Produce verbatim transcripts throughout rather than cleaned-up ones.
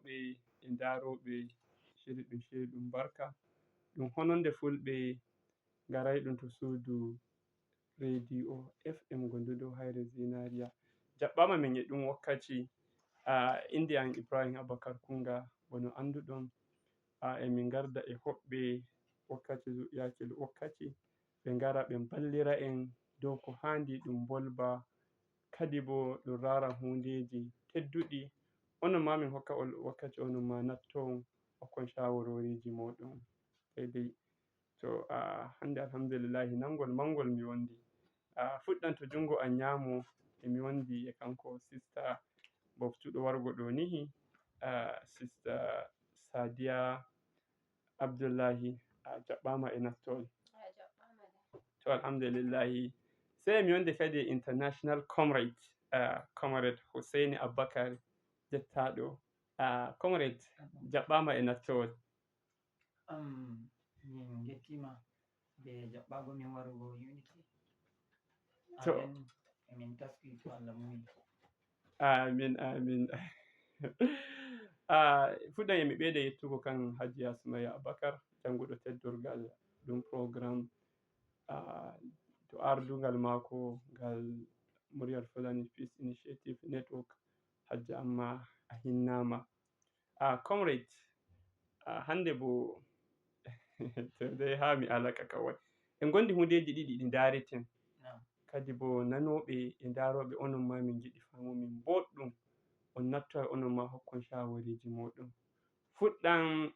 Ɓe e ndarooɓe shiri ɗum, shiri ɗum barka. Ɗum hononde fulɓe ngaray ɗum to suudu radio F M gonduɗo Hayre Zinariya. Jaɓɓaama min e ɗum wakkaci, ah, innde an Ibrahim Abubakar Kunga, wano annduɗon, ah, e min ngarda e hoɓɓe wakkaci, yaake wakkaci, ɓe ngara ɓe mballira en dow ko haandi ɗum mbolba, kadi bo ɗum raara huundeeji tedduɗi. Onon ma min hokka on wakkaci, onon ma natton okkon shawaroriiji mooɗon. Sey dey. To, ah, hannde alhamdulillahi nanngol manngol mi wondi. Ah, fuɗɗan to junngo an nyaamo, e mi wondi e kanko sista boftuɗo wargo ɗo nihi, ah, sista Sadiya Abdullahi, a jaɓɓaama e nattol. A jaɓɓaama de. To alhamdulillahi. Sey mi wondi kadi e international comrade, ah, comrade Husseini Abubakar jettaaɗo. Ah, comrade, jaɓɓaama e nattol. Am, min ngettiima be jaɓɓaago min warugo Unity. To. Amen, emin taski to Allah muuyi. Amin, amin. Ah, fuɗɗan e mi ɓeyda yettugo kan Hajiya Sumaya Abubakar, jannguɗo teddorgal ɗum programme, ah, to ardungal maako ngal Muryal Fulani Peace Initiative Network, Hajja Amma a hinnaama. Ah, comrade, ah, hannde bo, to dey haa mi alaka kawai. En ngondi huundeeji ɗiɗi ɗi ndaareten. Naam. Kadi bo nanooɓe e ndarooɓe, onon ma min ngiɗi faamu min mboɗɗum. On nattoya onon ma hokkon shaawariiji mooɗon. Fuɗɗan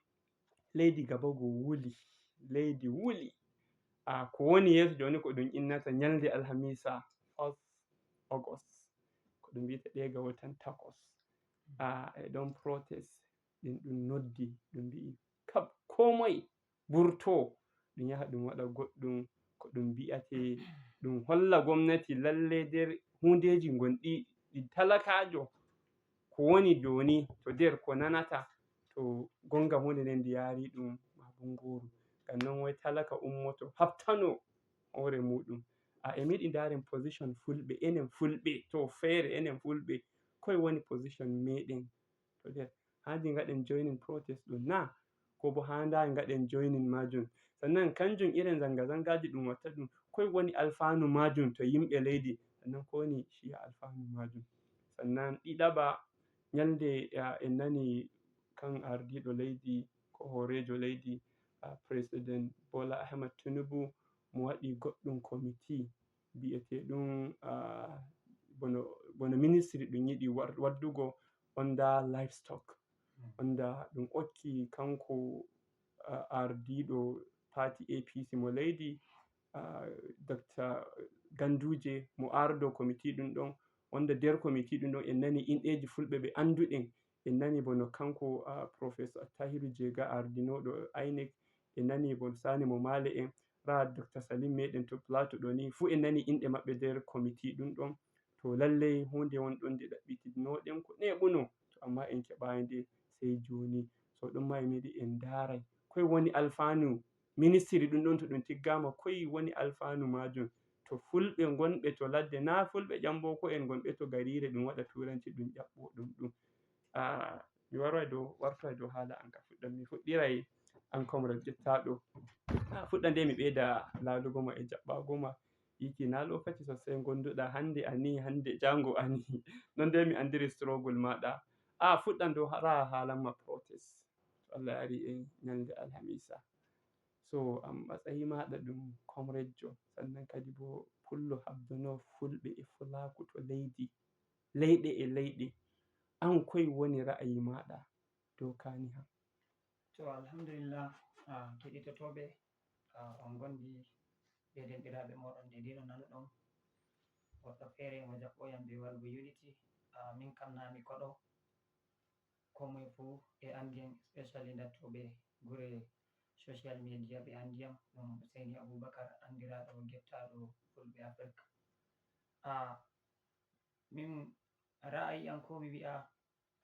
leydi gabago wuli, leydi wuli. Ah, ko woni yeeso jooni ko ɗum innata ñalnde alhamiisa, first August. Ko ɗum wiyata ɗee ga watan takwas. Ah, e ɗon protest ɗin ɗum noddi, ɗum mbi'i kab-, koo moye burtoo, ɗum yaha ɗum waɗa goɗɗum ko ɗum mbi'atee, ɗum holla gomnati lalle nder huundeeji ngonɗi ɗi talakaajo ko woni jooni to nder ko nanata, to gonga huunde nden ndi yaari ɗum ma bungooru. Ngam non wai talaka ummoto haɓtano hoore muuɗum. A e mi yiɗi ndaaren position fulɓe, enen fulɓe, to feere enen fulɓe, koye woni position meɗen to nder? Haandi ngaɗen joinin protest ɗum na? Ko bo haandaay ngaɗen joinin maajum? Sannan kanjum irin zanga-zangaaji ɗum watta ɗum, koye woni alfaanu maajum to yimɓe leydi? Sannan ko woni ciya alfaanu maajum? Sannan ɗiɗaɓa, ñalnde, ah, en nani kan ardiiɗo leydi, ko hooreejo leydi, ah, President Bola Ahmed Tinubu, mo waɗi goɗɗum committee bi'eteeɗum, ah, bono, bono ministry ɗum yiɗi war-, waddugo under livestock. Mm. Onda ɗum okki kanko, ah, ardiiɗo party A P C mo leydi, ah, Doctor Ganduje, mo ardo committee ɗum ɗon. Onda nder committee ɗum ɗon, en nani inɗeeji fulɓe ɓe annduɗen. En nani bono kanko, ah, Professor Tahiru Jega, ardinooɗo INEC. En nani bono Sani mo Male en, raa Doctor Salim meɗen to Plateau ɗo ni, fuu en nani inɗe maɓɓe nder committee ɗum ɗon. To lallay huunde won ɗon nde ɗaɓɓitinooɗen ko neeɓuno, to amma en keɓaay nde sey jooni. So ɗum ma e mi yiɗi en ndaaray koy woni alfaanu ministiri ɗum ɗon, to ɗum tiggaama, koy woni alfaanu maajum to fulɓe ngonɓe to ladde, naa fulɓe ƴambooko en ngonɓe to gariire, ɗum waɗa tuuranci, ɗum ƴaɓɓo ɗum ɗum. Ah, mi waroy dow, wartoy dow haala an ka fuɗɗan. Mi fuɗɗiray an, comrade ƴettaaɗo. Ah, fuɗɗan de mi ɓeyda laalugo ma e jaɓɓaago ma. Yiki na lokaci sosai ngonduɗa, hande a ni, hande jango a ni. Non dai mi andiri struggle maɗa. A fuɗɗan dow hara haalan ma protest. To Allah yari en ñalnde alhamiisa. So, a matsayi maɗa ɗum comrade jo, sannan kadi bo pullo habdono fulɓe e fulaaku to leydi, leyɗe e leyɗe. An koy woni ra'ayi maɗa dow kaani han? To, alhamdulillah, ah, keɗitotooɓe, ah, on ngondi be denɗiraaɓe mooɗon de dino nanuɗon. Goɗɗo feere mo jaɓɓoyam be warugo Unity. Ah, min kam na mi koɗo. Ko moye fuu e anndi yam, especially ndattoɓe gure social media ɓe anndi yam, ɗum Seyni Abubakar, anndiraaɗo gettaaɗo Fulɓe Afirka. Ah, min ra'ayi am ko mi wi'a,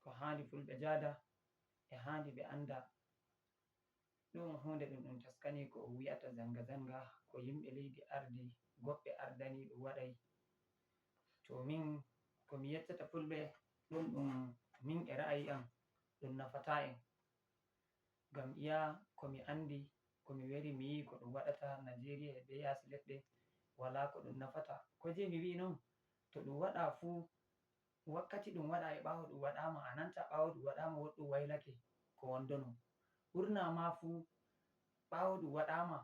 ko haandi Fulɓe jaada, e haandi ɓe annda ɗum huunde ɗum ɗum taskani ko o wi'ata zanga-zanga, ko yimɓe leydi ardi, goɗɓe ardani ɗum waɗay. To min, ko mi yeccata Fulɓe, ɗum ɗum min e ra'ayi am, ɗum nafataa en. Ngam iya ko mi anndi, ko mi weri, mi yi'i ko ɗum waɗata Najeriya e ɓe yaasi leɗɗe, walaa ko ɗum nafata. Ko jey mi wi'i noon, to ɗum waɗa fuu, wakkati ɗum waɗa e ɓaawo ɗum waɗaama, a nanta ɓaawo ɗum waɗaama woɗɗum waylake ko wondono. Ɓurna ma fuu, ɓaawo ɗum waɗaama,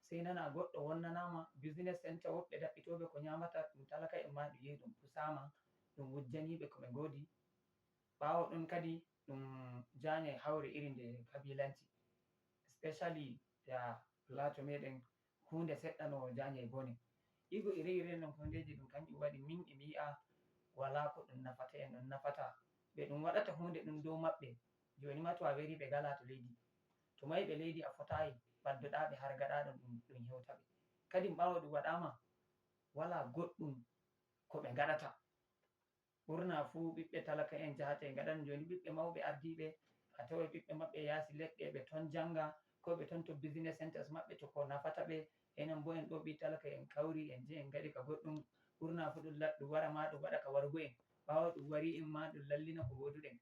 sey nana goɗɗo wonnanaama business center, woɓɓe daɓɓitooɓe ko nyaamata, ɗum talaka en ma ɗum yehi ɗum pusaama, ɗum wujjaniiɓe ko ɓe ngoodi. Ɓaawo ɗum kadi, ɗum jaañe hawre iri nde kabilanci, especially ya Plateau meɗen, huunde seɗɗa no jaañe bone. Igo iri iri non hundeji ɗum kanjum waɗi min emi yi'a walaa ko ɗum nafata en, ɗum nafata. Ɓe ɗum waɗata huunde ɗum dow maɓɓe. Jooni ma to a weri ɓe gala to leydi. To mayi ɓe leydi a fotayi ɓaddoɗa ɓe har gaɗa ɗum, ɗum, ɗum hewta ɓe. Kadi ɓaawo ɗum waɗaama, walaa goɗɗum ko ɓe ngaɗata. Ɓurna fuu ɓiɓɓe talaka en njahata e ngaɗan. Jooni ɓiɓɓe mawɓe ardiiɓe, a taway ɓiɓɓe maɓɓe yaasi leɗɗe, ɓe ton njannga, ko ɓe ton to business centers maɓɓe, to ko nafata ɓe. Enen boo en ɗo ɓii talaka en kawri, en njehi en ngaɗi ka goɗɗum. Ɓurna fuu ɗum la-, ɗum wara ma ɗum waɗa ka warugo en. Ɓaawo ɗum wari en ma ɗum lallina ko wooduɗen.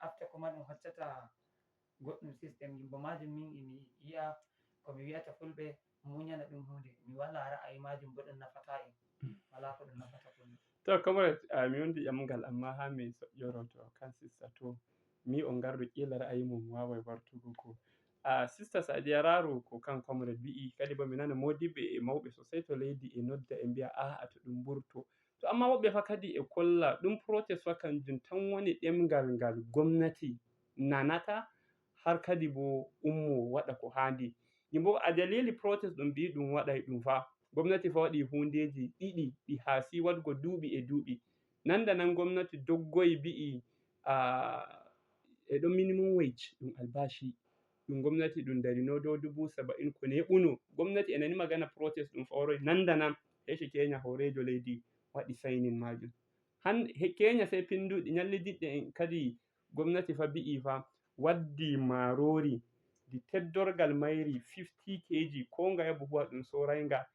Afta ko ma ɗum hoccata goɗɗum système. Yimbo maajum min emi yi'a ko mi wi'ata fulɓe muñana ɗum huunde. Mi walaa ra'ayi maajum bo ɗum nafataa en. Walaa ko ɗum nafata fulɓe. To, comrade, ah, mi wondi ƴamgal, amma haa mi soƴƴoro to kan sista to. Mi on ngarɗo kila ra'ayi mum waaway wartugo ko. Ah, sista Sadiya, raaru ko kan comrade wi'i, kadi bo mi nana moodibɓe e mawɓe sosai to leydi e nodda e mbi'a, "A'a, to ɗum mburto." To amma woɓɓe fa kadi e kolla ɗum protest fa kanjum tan woni ɗemngal ngal gomnati nanata, har kadi bo ummo waɗa ko haandi. Yimbo a dalili protest ɗum mbi'i ɗum waɗay ɗum fa. Gomnati fa waɗi hundeji ɗiɗi ɗi haasi waɗugo duuɓi e duuɓi. Nanda nan gomnati doggoyi mbi'i, ah, e ɗon minimum wage ɗum albashi. Ɗum gomnati ɗum darino dow dubu saba'in ko neɓuno. Gomnati e nani magana protest ɗum fawroy nanda nan. Hece Kenya hooreejo leydi waɗi signing maajum. Han-, he Kenya sey pinduɗi ñallidiɗɗe en kadi gomnati fa bi'i fa waddi maaroori ndi teddorgal mayri fifty K G, ko ngaye buhuwa ɗum sooraynga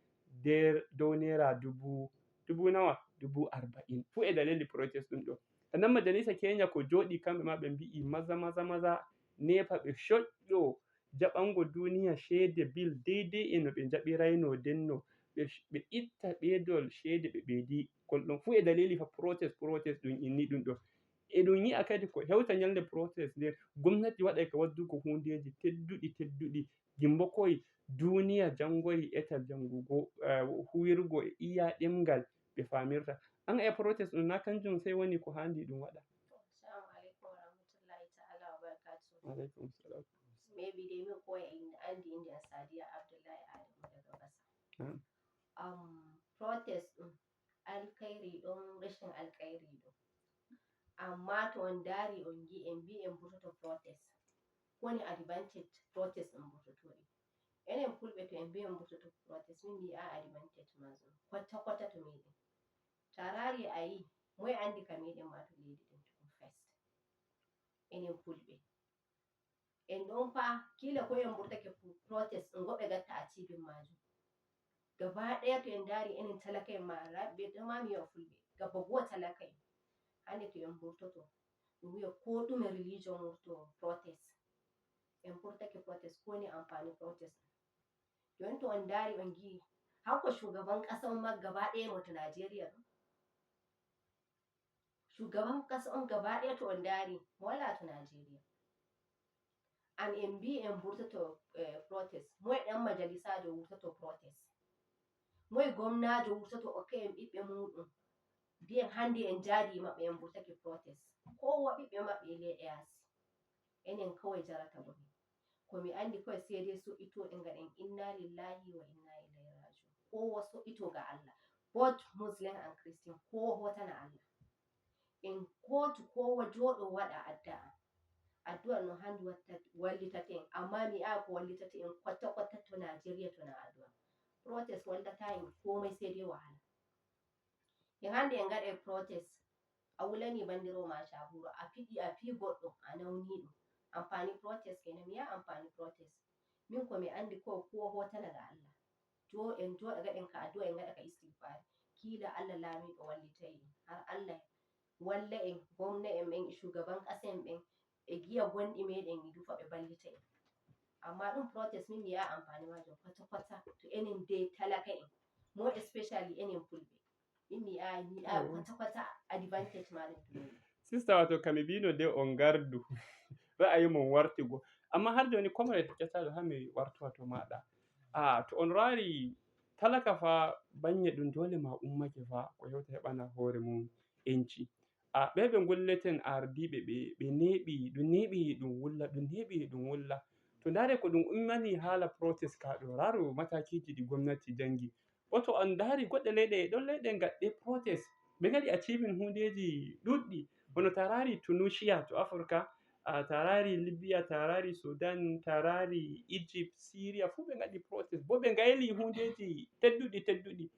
der dow neera dubu, dubu nawa? Dubu arba'in. Fu e dalili protest ɗum ɗo. Tanan majalisa Kenya ko jooɗi kamɓe ma ɓe mbi'i maza, maza, maza, neepa ɓe coƴƴo jaɓango duniya ceede bil deydey e no ɓe jaɓirayno denno, ɓe, ɓe itta ɓeydol ceede ɓe ɓeydi. Kon ɗon fu e dalili fa protest, protest ɗum inni ɗum ɗo. E ɗum yi'a kadi ko hewta ñalnde protest nden, gomnati waɗay ka waddugo hundeji tedduɗi, tedduɗi, dimbo koy duniya jangoy etal jangugo, eh, huwirgo e iya ɗemngal ɓe famirta. An e protest ɗum na kanjum sey woni ko handi ɗum waɗa. To, assalamu alaikum wa rahmatullahi ta'ala wa barakatuh. Alaikum salam. Maybe dai min ko en andi inde an Sadiya Abdullahi Adamu daga Basa. Na'am. Um, protest ɗum alkhairi ɗon, rashin alkhairi ɗon. Amma to on ndaari on ngi en mbi en mburtoto protest, ko woni advantage protest on mburtoto ɗi? Enen fulɓe to en mbi en mburtoto protest, min mi yi'a advantage majum kwata kwata to meɗen. To a raari a yi, moye andi ka meɗen ma to leydi ɗin to ɗum first? Enen fulɓe. En ɗon fa, kila ko en mburtake fu-, protest, ngo ɓe gatta a cibin majum. Gaba ɗaya to en ndaari enen talaka en ma, ra-, ɓe ɗon ma mi yi'a fulɓe, gaba goo talaka en. Hande to en mburtoto, ɗum wi'a ko ɗume religion murto protest. En mburtake protest, ko woni ampani protest? Jooni to on ndaari on ngi'i, hanko shugaban ƙasa on ma gaba ɗaya mo to Najeriya ɗum. Shugaban ƙasa on gaba ɗaya to on ndaari, mo wala to Najeriya. An en mbi en mburtoto, eh, protest. Moye ɗan majalisaajo wurtoto protest? Moye gomnaajo wurtoto o ke'en ɓiɓɓe muɗum? Mbi'en hande en jaadi maɓɓe en mburtake protest. Kowa ɓiɓɓe maɓɓe e ley yaasi. Enen kawai jarata bone. Ko mi andi kawai sai dai so'ito en ngaɗen inna lillahi wa inna ilaihi raji'un. Kowa so'ito ga Allah. Both Muslim and Christian, kowa hotana Allah. En kootu kowa jooɗo waɗa addu'a. Addu'a no handi watta, wallitata en, amma mi yi'a ko wallitata en kwata kwata to Najeriya to na addu'a. Protest wallata en komai sai dai wahala. E hande en ngaɗa e protest, a wulani bandiro ma caburo, a fiɗi, a fi goɗɗo, a nawni ɗum. Ampani protest kenan, mi yi'a ampani protest. Min ko mi andi ko kowa hotana ga Allah. Jo-, en jooɗa gaɗen ka addu'a, en ngaɗa ka istighfar. Kila Allah laamiɗo wallitay en. Har Allah walla en, gomna en ɓen, shugaban ƙasa en ɓen, e giya gonɗi meɗen e dufa ɓe ballita en. Amma ɗum protest min mi yi'a amfani majum kwata kwata to enen de talaka en, more especially enen fulɓe. Min mi yi'a mi yi'a kwata kwata advantage majum to min. Sista, wato kami bino de on gardu ra'ayi mon wartigo. Amma har joni komre ƴettaɗo ha mi wartowa to maɗa. A to on rari talaka fa banye ɗum dole ma ummake fa ko hewta heɓana hoore mum enci. A ɓe ɓe ngulleten ardiiɓe ɓe ɓe neeɓi ɗum neeɓi ɗum wulla ɗum neeɓi ɗum wulla. To ndaare ko ɗum ummani haala protest ka ɗo raru matakiiji ɗi gomnati jangi. Woto on ndaari goɗɗe leyɗe e ɗon leyɗe ngaɗɗe protest ɓe ngaɗi achieving hundeeji ɗuɗɗi. Hono ta raari Tunisia to Afrika, a ta raari Libya, ta raari Sudan, ta raari Egypt, Syria fuu ɓe ngaɗi protest bo ɓe ngayli hundeeji tedduɗi tedduɗi.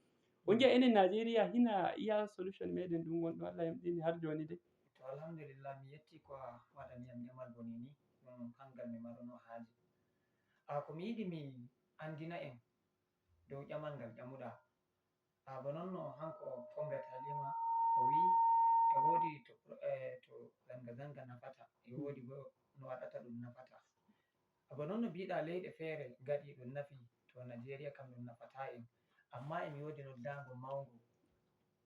O njiya enen Najeriya hina iya solution meɗen ɗum wonɗo Allah yamɗini har joni de. To alhamdulillah mi yetti ko a waɗani yam ƴamal boni ni ɗum kangal mi maruno haaje. A ko mi yiɗi mi andina en dow ƴamal ngal ƴamuɗa. A bo non no hanko Comrade Halima o wi e wodi to e to zanga zanga nafata e wodi bo no waɗata ɗum nafata. A bo non no mbiɗa leyɗe feere ngaɗi ɗum nafi to Najeriya kam ɗum nafata en. Amma emi wodi noddago mawngo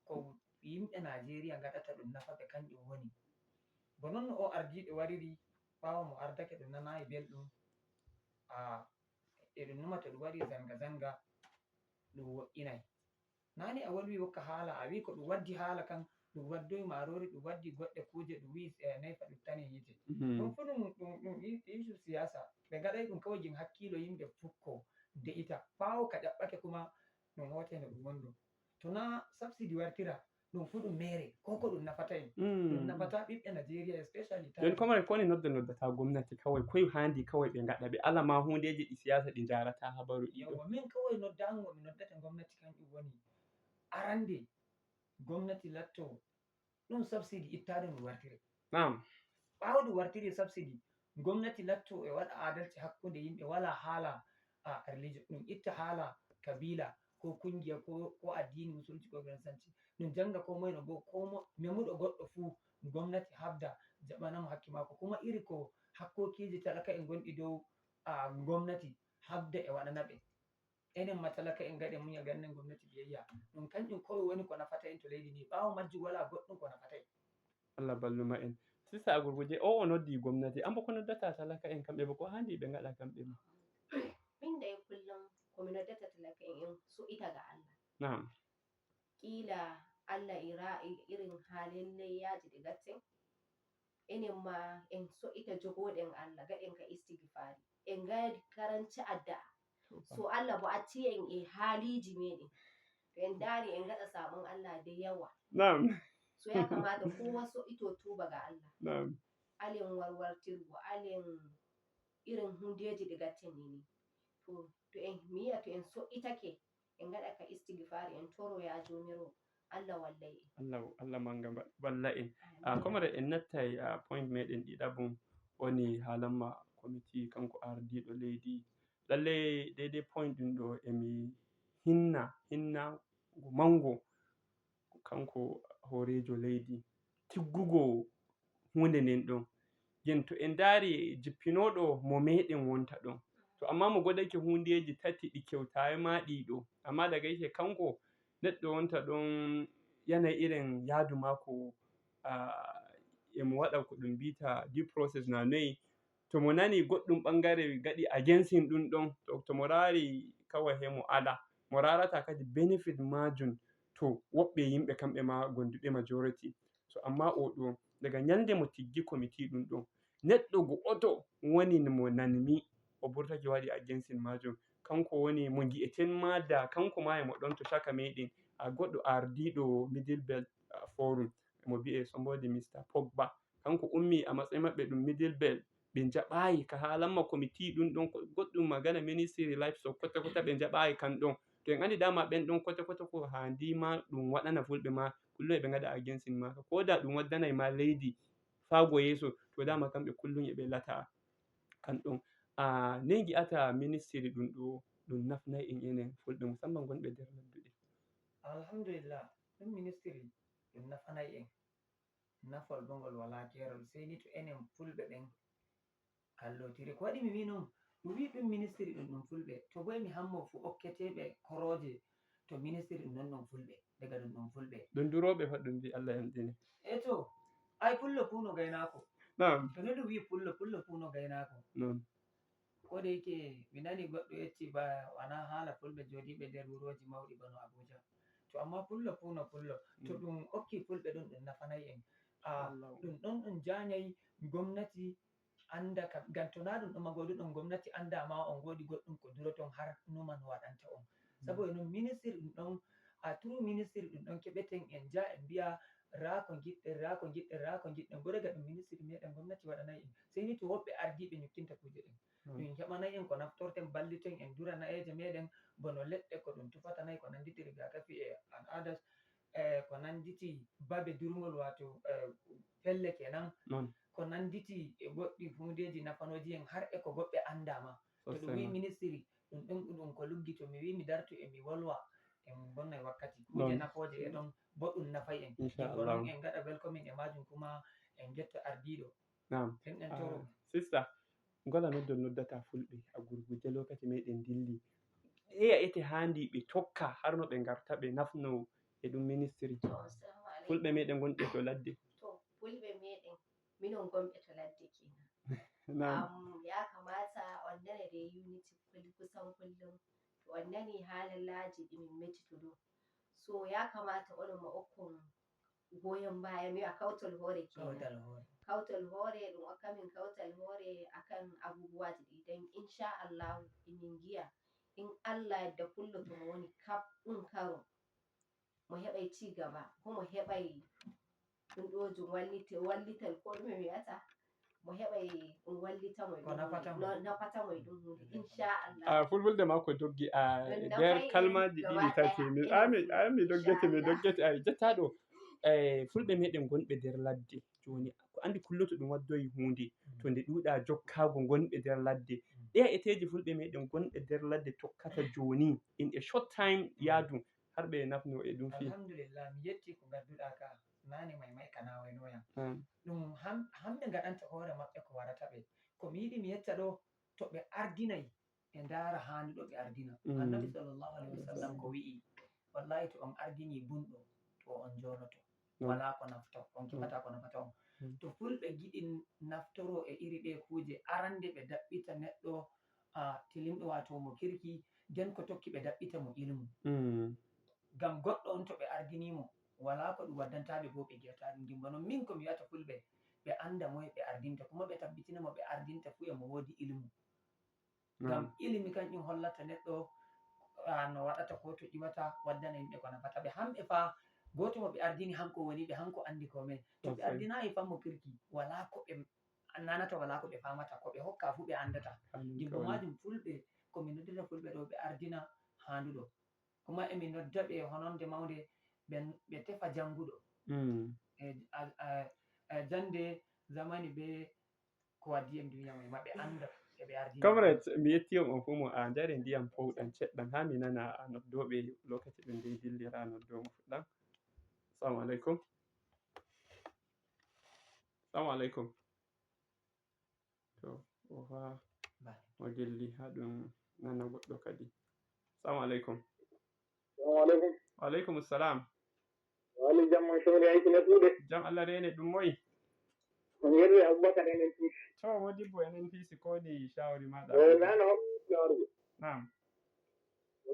ko yimɓe Najeriya ngaɗata ɗum nafa ɓe kanƴum woni bo non no o ardiiɓe wariri ɓawo mo ardake ɗum nanayi belɗum. A eɗum numa to ɗum waɗi zanga zanga ɗum woɗɗinay. Nani a wolwi wokka haala a wi ko ɗum waddi haala kan ɗum waddoyi marori ɗum waddi goɗɗe kuje ɗum wi e nayfa ɗum tani yite. Ɗum fu ɗum ɗum ɗum isu siyasa ɓe gaɗay ɗum kawai gin hakkilo yimɓe fukko de'ita ɓawo ka ƴaɓɓake kuma ɗum hote no ɗum wondo. To na subsidi wartira ɗum fu ɗum mere ko ko ɗum nafata en ɗum nafata ɓiɓɓe Nigeria especially. Jon komare ko woni nodda noddata gomnati kawai koy handi kawai ɓe gaɗa ɓe ala ma hundeji ɗi siyasa ɗi jarata habaru ɗi ɗo. Yawwa min kawai noddango mi noddata gomnati kanƴum woni arande gomnati latto ɗum subsidi ittade no wartire. Nam. Ɓawo ɗum wartiri subsidi gomnati latto e waɗa adalci hakkunde yimɓe wala haala a religion ɗum itta haala kabila ko kungiya ko ko addini musulunci ko organisanci ɗum janga ko moyno bo ko memuɗo goɗɗo fuu gomnati habda jaɓanamo hakke mako kuma iri ko hakkokiji talaka en gonɗi dow a gomnati habda e waɗanaɓe. Enen ma talaka en gaɗen muñal gannen gomnati biyayya ɗum kanƴum kowe woni ko nafata en to leydi ndi ɓawo majjum wala goɗɗum ko nafata en. Allah balluma en. Sista a gurguje o o noddi gomnati ambo ko noddata talaka en kamɓe bo ko handi ɓe gaɗa kamɓe ma. Min dai kullum ko mi noddata talaka en en su'ita ga Allah. Nam. Kila Allah ira irin halin layyaji ɗi gatten enen ma en so'ita jogoɗen Allah gaɗen ka istigifari en gayadi karanci addu'a. So Allah bo acci en e haliji meɗen to en dari en gaɗa sabon Allah da yawa. Nam. So ya kamata kowa so'ito tuba ga Allah. Nam. Alen warwartirgo alen irin hundeji ɗi gatten ni to to en miya to en so'itake en gaɗa ka istigifari en toro ya jomiro Allah wallay en. Allah Allah manga walla en. A komre en nattay a point meɗen ɗiɗaɓum woni halamma komiti kanko ardiɗo leydi. Lalle daidai point ɗum ɗo emi hinna hinna go mango kanko horejo leydi tiggugo hunde nden ɗon. Yen to en ndaari jippinooɗo mo meeɗen wonta ɗon. To amma mo goɗake hundeeji tati ɗi kewtaay ma ɗii ɗo, amma daga yake kanko neɗɗo wonta ɗon yana irin yaadu maako, emo waɗa ko ɗum mbiyta due process na noy. To mo nani goɗɗum ɓangare gaɗi against him ɗum ɗon, to, to mo raari kawai he mo ala. Mo raarata kadi benefit maajum to woɓɓe yimɓe kamɓe ma gonduɓe majority. So amma o ɗo daga ñalnde mo tiggi committee ɗum ɗo neɗɗo go'oto woni mo nanmi o burtake waɗi against maajum. Kanko woni mo ngi'eten ma da kanko ma e mo ɗon to caka meɗen a goɗɗo ardiɗo middle belt forum mo bi'e somebody Mister Pogba. Kanko ummi a matsayi maɓɓe ɗum middle belt ɓe njaɓaayi ka haalamma committee ɗum ɗon goɗɗum magana ministry life so kota kota ɓe njaɓaayi kan ɗon. To en andi dama ɓen ɗon kota kota ko ha ndi ma ɗum waɗana fulɓe ma kullum eɓe ngaɗa against ma ko da ɗum waddanay ma leydi faago yeeso. To dama kamɓe kullum eɓe lata kan ɗon. A ne ngi'ata ministry ɗum ɗo ɗum nafnay en enen fulɓe musamman gonɓe nder ladduɗe? Alhamdulillah, ɗum ministry ɗum nafanay en. nafol bo ngol walaa keerol, sey ni to enen fulɓe ɓen kallotiri. Ko waɗi mi wi non, ɗum wi ɗum ministiri ɗum ɗum fulɓe. To bo emi hammo fu okketeeɓe korooje to ministiri ɗum non ɗum fulɓe, daga ɗum ɗum fulɓe. Ɗum durooɓe fa ɗum wi Allah yamɗini. E to, ay pullo fu no gaynaako. Naam. To no ɗum wi pullo, pullo fu no gaynaako. Noon. Ko de yake mi nani goɗɗo yecci ba wana haala fulɓe jooɗiiɓe nder wurooji mawɗi bano Abuja. To amma pullo fu no pullo. To ɗum okki fulɓe ɗum, ɗum nafanay en. A, ɗum ɗon ɗum jaanyay gomnati annda kam, ngam to naa ɗum ɗon ma gooduɗon gomnati annda ma on ngoodi goɗɗum ko duroton har numa no waɗanta on. Sabu e non ministiri ɗum ɗon, a turu ministiri ɗum ɗon keɓeten en njaha en mbi'a raa ko ngiɗɗen, raa ko ngiɗɗen, raa ko ngiɗɗen. Bo daga ɗum ministiri meɗen gomnati waɗanay en. Sey ni to woɓɓe ardiiɓe nyukkinta kuuje ɗen. Ɗum heɓanay en ko naftorten, balliten en dura na'eeje meɗen, bono leɗɗe ko ɗum tufata nay ko nanditi rigakafi e al'adas, e ko nanditi babe durngol, waato, e, pelle kenan. Noon. Ko nanditi e goɗɗi huundeeji nafanooji en har e ko goɗɓe anndaama. To ɗum wi'i ministiri, ɗum ɗum ɗum ko luggi, to mi wi'i mi dartu e mi wolwa, en bonnay wakkati. Kuuje nafooje e ɗon, bo ɗum nafay en. Inchallah. Ko non en ngaɗa welcoming e maajum kuma en ngetta ardiiɗo. Naam. Sista, ngola noddon noddata fulɓe a gurguje, lokaci meɗen dilli. Ɗeya ete haandi ɓe tokka har no ɓe ngarta ɓe nafno e ɗum ministiri. To, assalamu aleykum. Fulɓe meɗen gonɓe to ladde. To, fulɓe meɗen, minon gonɓe to ladde kenan. Naam. Am, ya kamata on nana de unity kul-, kusan kullum. To on nani haalallaaji ɗi min metito ɗo. So ya kamata onon mo okkon goyon baya, mi wi'a kawtal hoore kenan. Kawtal hoore. Kawtal hoore, ɗum okka min kawtal hoore akan abubuwaaji ɗi. Den, insha Allahu, emin ngi'a, in Allah yadda, kullo to mo woni kap ɗum karo, mo heɓay ci gaba, ko mo heɓay ɗum ɗo jum wallite-, wallital ko ɗume mi wi'ata, mo heɓay ɗum wallita mo e ɗum huunde, no nafata mo e ɗum huunde, insha Allah. A, fulfulde maa ko doggi, a, nder kalmaaji ɗiɗi tati, mi, a, mi, a, mi doggete, mi doggete, ay, jettaaɗo, e, fulɓe meɗen gonɓe nder ladde, jooni, ko anndi kulloto ɗum waddoyi huunde, to nde ɗuuɗa jokkaago gonɓe nder ladde. Ɗeya eteeji fulɓe meɗen gonɓe nder ladde tokkata jooni, in a short time, yaadu, har ɓe nafno e ɗum fii. Alhamdulillah, mi yetti ko ngadduɗaa ka. Naane may may ka naawayno yam. Ɗum ham-, hamɓe ngaɗanta hoore maɓɓe ko warata ɓe. Ko mi yiɗi mi yecca ɗo, to ɓe ardinay, ɓe ndaara haanuɗo ɓe ardina. Annabi sallallahu alayhi wa sallam ko wi'i, wallahi to on ardini bunɗo, to on njoonoto. Walaa ko nafata, on keɓataa ko nafata on. To fulɓe ngiɗi naftoro e iri ɗee kuuje, arande ɓe daɓɓita neɗɗo, a, tilimɗo, waato mo kirki, nden ko tokki ɓe daɓɓita mo ilmu. Ngam goɗɗo on to ɓe ardinii mo, walaa ko ɗum waddanta ɓe, boo ɓe ngi'ataa ɗum. Ngimba non min ko mi wi'ata fulɓe, ɓe annda moye ɓe ardinta, kuma ɓe tabbitina mo ɓe ardinta fuu e mo woodi ilmu. Ngam ilimi kanƴum hollata neɗɗo, a, no waɗata ko to ƴiwata, waddana yimɓe ko nafata ɓe. Hamɓe fa, gooto mo ɓe ardini hanko woni ɓe, hanko anndi kome. To ɓe ardinaayi fa mo kirki, walaa ko ɓe nanata, walaa ko ɓe faamata, ko ɓe hokka fuu ɓe anndata. Ngimba maajum fulɓe, ko mi noddata fulɓe ɗo, ɓe ardina haanduɗo. Kuma emi nodda ɓe hononde mawnde, ɓe, ɓe tefa jannguɗo. E, a, a, a, jannde zamani be ko waddi en duniya mo e maɓɓe annda e ɓe ardii. Comrade, mi yetti on, on fuu mo a njare ndiyam powɗam ceɗɗam haa mi nana a noddooɓe lokaci ɗum dey dillira noddoo mo fuɗɗam. Assalamu aleykum. Assalamu aleykum. To, o fa o dilli haa ɗum nana goɗɗo kadi. Assalamu aleykum. Assalamu aleykum. Wa aleykum salam. Wali jam on sowri ay kine kuuɗe. Jam Allah reene ɗum moy? On yerwi Abubakar N N P C. To, modibbo N N P C, ko woni shawari maɗa? Eh, nana hokkude shawargo. Naam.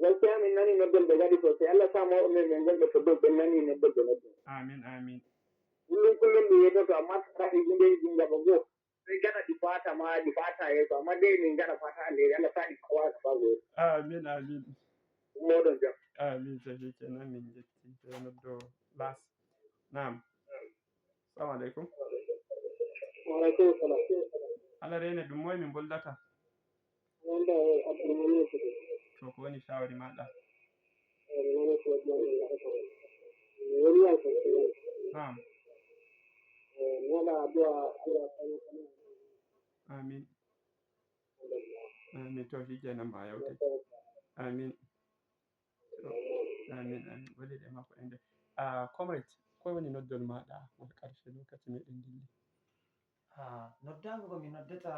Gaskiya min nani noddol ɓe gaɗi sosai. Allah sa mawɓe men gonɓe to dow ɓen nani noddol ɓe noddi. Amin, amin. Kullum, kullum ɗum yettoto, amma to rafi hundeji ɗin gaba goo. Sai gana ɗi fata ma, ɗi fata yeso, amma dai min gana fata alheri, Allah sa ɗi fawa ka fago. Amin, amin. Ɗum moɗon jam. Amin, tawi kenan min jetti. Sai noddo las. Naam. Assalamu aleykum. Wa aleykum salam. Allah reene, ɗum moye min mboldata? Wonde Abdoulmalik. To, ko woni shawari maɗa? Eh, mi nani ko waɗi maɗa, mi waɗa ko. Mi woni yan ko. Naam. Eh, mi waɗa addu'a, addu'a kan, kan. Amin. Amin. To, hijjana ma yawte. Amin. Amin, amin. Waliɗe makko en de. Ah, comrade, Koye woni noddol maaɗa ngol karshe, lokaci meɗen dilli. Ah, noddaango ngo mi noddata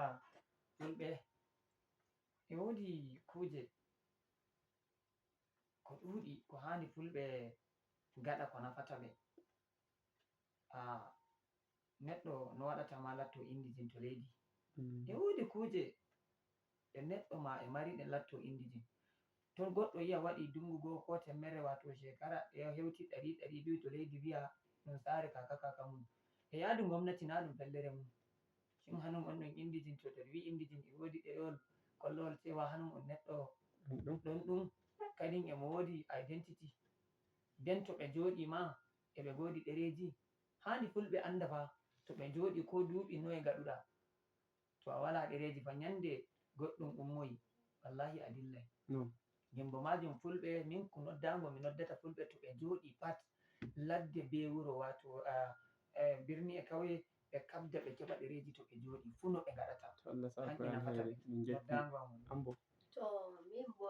fulɓe, e woodi kuuje ko ɗuuɗi ko haani fulɓe ngaɗa ko nafata ɓe. Ah, neɗɗo no waɗata ma latto indijin to leydi? Mm. E woodi kuuje ɗe neɗɗo ma e mari ɗe latto indijin. Ton goɗɗo yiya waɗi dungu goo ko temmere, wato shekara, e hewti ɗari, ɗari biyu to leydi wiya ɗum saare kaka kaka mum. E yaadu gomnati na ɗum fellere mum. Shin hanum on ɗum indijin to, to wi indijin e woodi ɗerewol kollowol cewa hanum on neɗɗo ɗum. Ɗon ɗum kadin e mo woodi identity. Den to ɓe jooɗi ma e ɓe goodi ɗereeji. Haani fulɓe annda fa to ɓe jooɗi ko duuɓi noye ngaɗuɗa. To a walaa ɗereeji fa, nyannde goɗɗum ummoyi, wallaahi a dillay. Non. Ngimbo maajum fulɓe, min ko noddaango mi noddata fulɓe to ɓe jooɗi pat, ladde bee wuro, waato, ah, eh, birni e kawye, ɓe kabda ɓe keɓa ɗereeji to ɓe jooɗi, fuu no ɓe ngaɗata. To Allah saaku en alhayri, min njetti. Noddaango am woni. Ambo. To min bo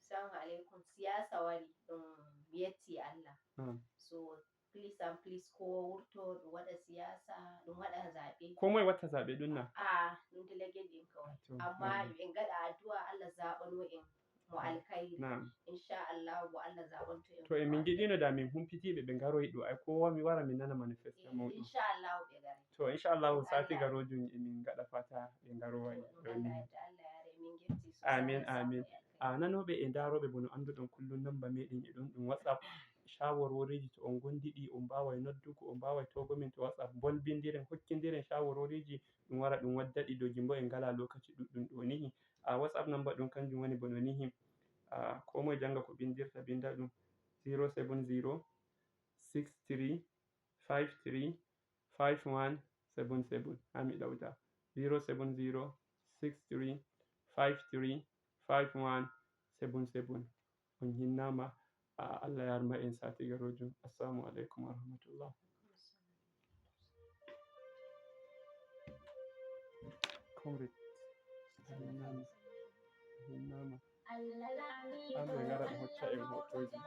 salamu aleykum, siyaasa wari, ɗum mi yetti Allah. Ah. So please and please, ko wurto ɗum waɗa siyaasa, ɗum waɗa zaɓe. Ko moye watta zaɓe ɗum na? Ah, ɗum délégué ɗin kawai. Ah, to, amma ah, ɓe ngaɗa addu'a Allah zaɓano en mo alkhairi. Naam. Insha Allah mo Allah zaɓanto en. To e min ngiɗino da min humpitiɓe ɓe ngaroyi ɗo, ay kowa mi wara mi nana manifeste. Eh, mawɗum. Insha Allah ɓe gari. To insha Allah sati garojum e min ngaɗa fata ɓe ngarowa. To ɗum Allah yadda Allah yare min getti so. Amin, amin. A nanooɓe e ndaarooɓe, bono annduɗon kullum namba meɗen e ɗum, ɗum WhatsApp. Shawarwariiji to on ngondiɗi, on mbaaway noddugo, on mbaaway toogo min to WhatsApp. Mbolbindiren, hokkindiren shawarwariiji, ɗum wara ɗum wadda ɗi dow jimbo en ngalaa lokaci ɗuɗɗum ɗo nihi. A WhatsApp namba ɗum kanjum woni bono nihi. A ko moye jannga ko bindirta, binda ɗum zero seven zero six three five three five one seven seven. Ha mi ɗawta, zero seven zero six three five three five one seven seven. On hinnaama, a Allah yarma en sati garojum. Assalamu alaikum wa rahmatullah. Comrade, a hinnaama. A hinnaama. An ɓe ngara ɓe hocca en hotoji.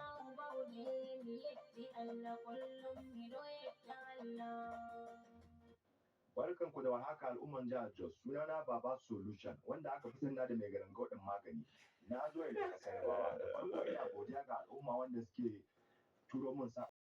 Barkanku da warhaka al'umman jihar Jos. Sunana Baba Solution, wanda aka fi sani da mai garin gauɗin magani. Na zo ne daga Sarabawa. Da farko ina godiya ga al'umma wanda suke turo mun sa